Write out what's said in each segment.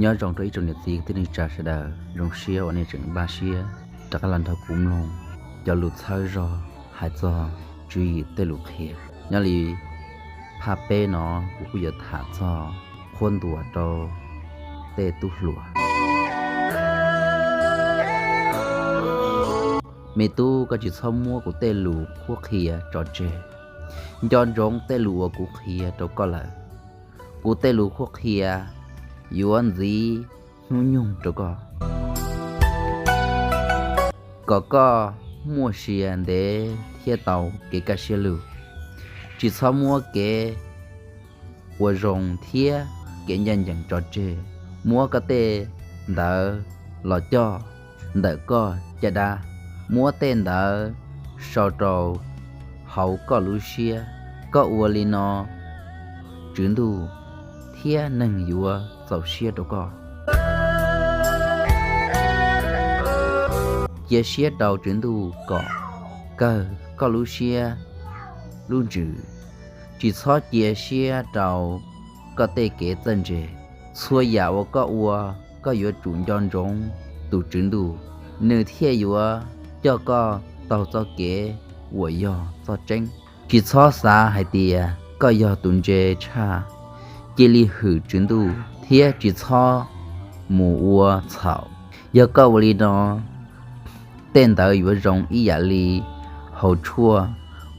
Nyob zoo rau ib tsoom niam txiv kwv tij neej tsa sawv daws, zoo siab uas nej tseem npaj siab rov qab los nrog kuv mloog cov lus txhawb zog hais txog tswv yim tej lus qhia. Nyob li phaj peb no kuv kuj yuav tham txog qhuab ntuas rau tej tub hluas. Me tub, koj tsis txhob muab kuv tej lus qhuab qhia tso tseg. Nco ntsoov tej lus uas kuv qhia rau koj lawm. Kuv tej lus qhuab qhia yuav ntxiv hnub nyoog rau koj, kom koj muaj sia ntev thiab tau kev kaj siab lug. Tsis txhob muab kev ua zoo thiab kev ncaj ncees tso tseg. Muab koj tej ntawd los coj ntawm koj caj dab, muab tej ntawd sau rau hauv koj lub siab. Koj ua li no, Tswv Ntuj thiab neeg yuav txaus siab rau koj. Cia siab rau Tswv Ntuj kom kawg koj lub siab lub ntsws, tsis txhob cia siab rau koj tej kev txawj ntse. Txhua yam uas koj ua, koj yuav tsum nco ntsoov tus Tswv Ntuj, nws thiaj yuav coj koj taug txoj kev uas yog txoj tseeb. Tsis txhob xav hais tias koj yog tus ntse tshaj, cia li hwm Tswv Ntuj thiab tsis txhob mus ua txhaum. Yog koj ua li no, tej ntawd yuav zoo ib yam li hauv tshuaj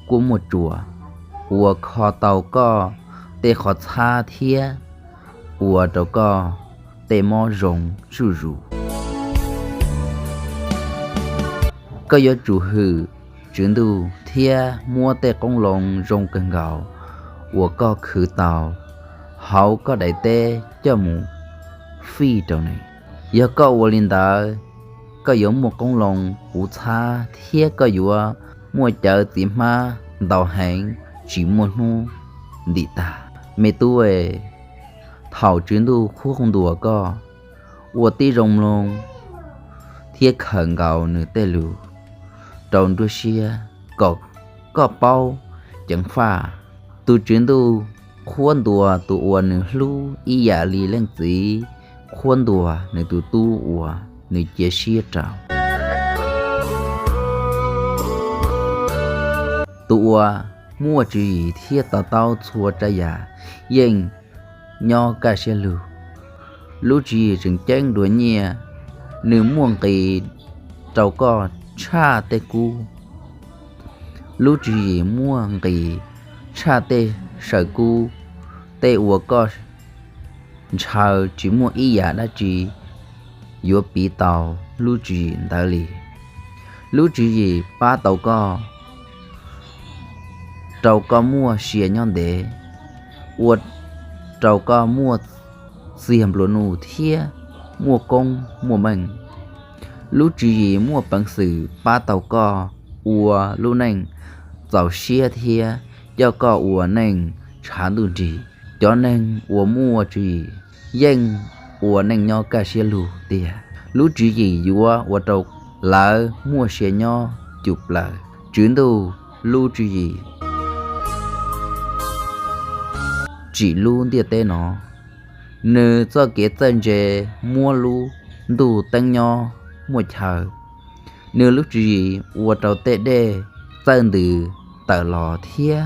kuj muaj tsuas uas kho tau koj tej qhov txhab thiab ua rau koj tej mob zoo zuj zus. Koj yuav tsum hwm Tswv Ntuj thiab muab tej qoob loo zoo kawg nkaus uas koj khwv tau hauv koj daim teb coj mus fij rau nws. Yog koj ua li ntawd, koj yuav muaj qoob loo puv txhab thiab koj yuav muaj cawv txiv hmab ntau heev tsis muaj hnub ntim tag. Me tub, thaum Tswv Ntuj qhuab ntuas koj, ua tib zoo mloog thiab khaws nkaus nws tej lus rau nruab siab kom koj paub ceev faj. Tus Tswv Ntuj qhuab ntuas tus uas nws hlub ib yam li leej txiv qhuab ntuas nws tus tub uas nws cia siab rau. Tus uas muaj tswv yim thiab to taub txhua tsav yam yeej nyob kaj siab lug. Lub tswv yim tseem ceeb dua nyiaj, nws muaj nqis rau koj tshaj tej kub. Lub tswv yim muaj nqis tshaj tej saw kub, tej uas koj ntshaw tsis muaj ib yam dab tsi yuav piv tau lub tswv yim ntawd li. Lub tswv yim pab tau koj, rau koj muaj sia nyob ntev, ua rau koj muaj txiag nplua nuj thiab muaj koob muaj meej. Lub tswv yim muaj peev xwm pab tau koj ua lub neej txaus siab thiab coj koj ua neej tshav ntuj nrig. Cov neeg uas muaj tswv yim yeej ua neej nyob kaj siab lug tiag. Lub tswv yim yuav ua rau lawv muaj sia nyob cum plaws. Tswv Ntuj lub tswv yim tsim lub ntiaj teb no. Nws txoj kev txawj ntse muab lub ntuj teeb nyob muaj chaw. Nws lub tswv yim ua rau tej dej txawj ntws tawm los thiab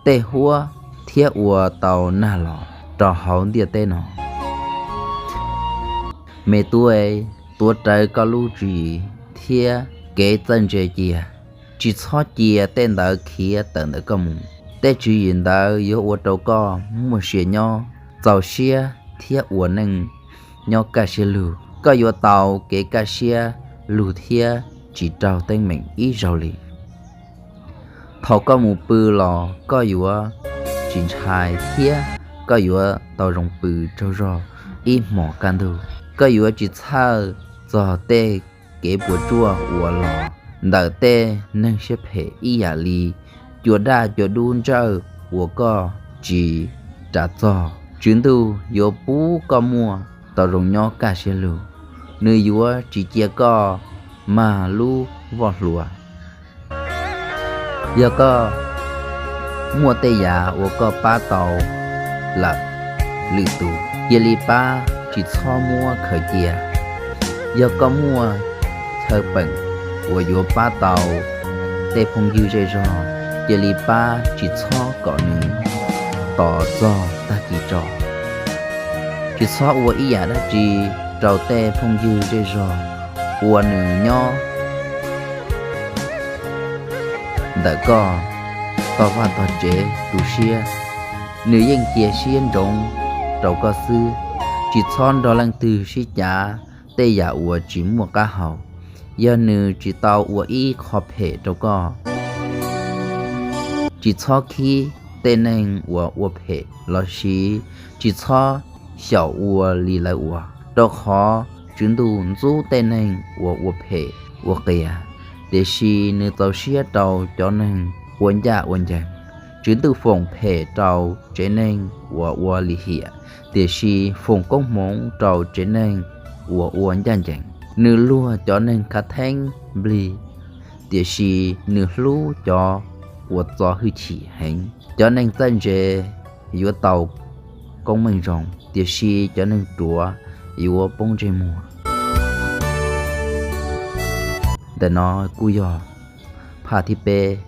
tej huab thiab ua tau nag los rau hauv ntiaj teb no. Me tub, tuav rawv koj lub tswv yim thiab kev txawj ntse cia, tsis txhob cia tej ntawd khiav tawm ntawm koj mus. Tej tswv yim ntawd yuav ua rau koj muaj sia nyob, txaus siab thiab ua neej nyob kaj siab lug. Koj yuav tau kev kaj siab lug thiab tsis raug teeb meem ib zaug li. Thaum koj mus pw los koj yuav tsis ntshai thiab koj yuav tau zoo pw tsaug zog ib hmos kaj ntug. Koj yuav tsis txhawj txog tej kev puas tsuaj uas los ntawm tej neeg siab phem ib yam li cua daj cua dub ntsawj uas koj tsis ras txog. Tswv Ntuj yuav pub koj muaj tau zoo nyob kaj siab lug. Nws yuav tsis cia koj mag lub voj hlua. Yog koj muaj tej yam uas koj pab tau lawm lwm tus, cia li pab tsis txhob muab khaws cia. Yog koj muaj chaw peem uas yuav pab tau tej phooj ywg zej zog, cia li pab, tsis txhob kom nws tos txog tag kis tso. Tsis txhob ua ib yam dab tsi rau tej phooj ywg zej zog uas nws nyob ntawm koj tog vaj tog tsev tu siab. Nws yeej cia siab ntsoov rau koj xwb. Tsis txhob nrog leej twg sib cav tej yam uas tsis muaj qab hau. Yog nws tsis tau ua ib qho phem rau koj, tsis txhob khib tej neeg uas ua phem lossis tsis txhob xyaum ua li lawv ua, rau qhov Tswv Ntuj ntxub tej neeg uas ua phem ua qias, tiam sis nws txaus siab rau cov neeg ua ncaj ua ncees. Tswv Ntuj foom phem rau tsev neeg uas ua lim hiam, tiam sis foom koob hmoov rau tsev neeg uas ua ncaj ncees. Nws luag cov neeg khav theeb nplig, tiam sis nws hlub cov uas txo hwj chim heev. Cov neeg txawj ntse yuav tau koob meej zoo, tiam sis cov neeg ruam yuav poob ntsej muag. Ntawm no kuj yog phaj thib peb.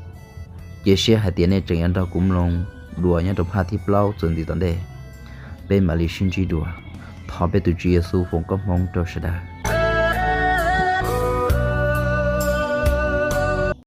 Cia siab hais tias nej tseem yuav nrog kuv mloog dua nyob rau phaj thib plaub txuas ntxiv tom ntej. Peb mam li sib ntsib dua. Thov peb tus Tswv Yexus foom koob hmoov rau sawv daws.